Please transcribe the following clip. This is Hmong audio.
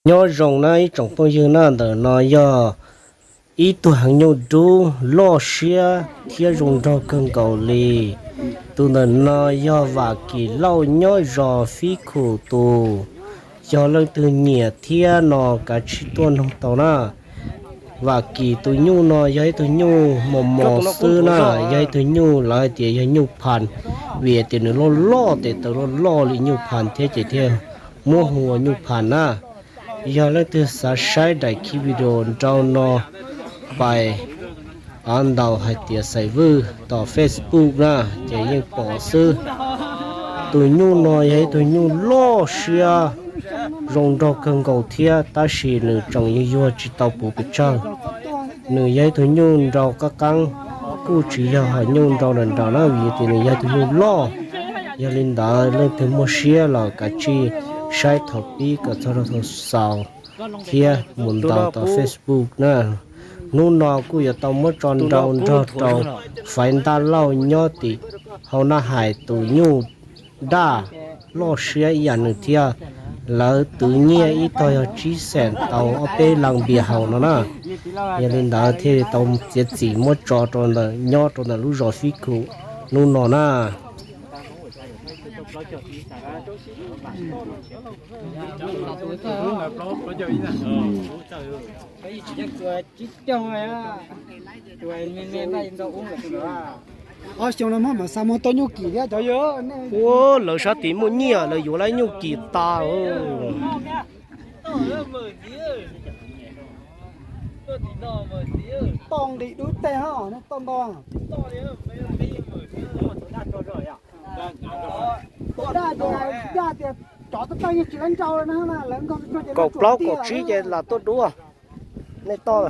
Nyob zoo na ib tsoom phooj ywg na, ntawm no yog ib tug heev nyuj dub loj siab thiab zoo nraug kawg nkaus li. Tus ntawm no yog Vam Kim Lauj nyob zos Fib Khum tus. Yog leej twg nyiam thiab no kav tsij tuaj noog tau na. Vam Kim tus nyuj no yog ib tug nyuj mos mos xwb na, yog ib tug nyuj lawv hais tias yog nyuj Phas, vim tias nws loj loj tes taw loj loj li nyuj Phas thiab ces thiaj muab hu ua nyuj Phas na. Yog leej twg xav saib daim clip video nrau no, pais av ntaus hais tias Xais Vwj tom Facebook na, ces yeej pom xwb. Tus nyuj no yog ib tug nyuj loj siab zoo nraug kawg nkaus thiab, tab sis nws tseem yuag yuag tsis tau puv pes tsawg. Nws yog ib tug nyuj nrau qab qeeb, kuj tsis yog hom nyuj nrau nram nram na, vim tias nws yog ib tug nyuj loj. Yog li ntawd leej twg muaj siab los kav tsij saib thaum pib kom txog rau thaum xaus thiab mus ntaus tom Facebook na. Hnub no kuj yuav tau muab tso nrau nrog rau Faiv Ntaj Lauj nyob tim hauv Naj Hais tus nyuj daj loj siab ib yam nws thiab. Lawv twv nyiaj ib tog yog tsib xees tau ob peb las npias haus no na. Yog li ntawd thiaj li tau txiav txim muab tso rau ntawm, nyob rau ntawm lub zos Fib Khum hnub no na. Ob xyoo no mas mam xa muag tau nyuj kim thiab cov yawg. Ua, lawv sab tid muaj nyiaj lawv yuav lawv nyuj kim tas. Toj nqis dub teg ho, nej toj nto. Tus daj tias, daj tias cov tab taj yeej tsis lab nrau na, lawv nkaug kaum plaub kaum tsib ces lam tuaj dua. Nej toj.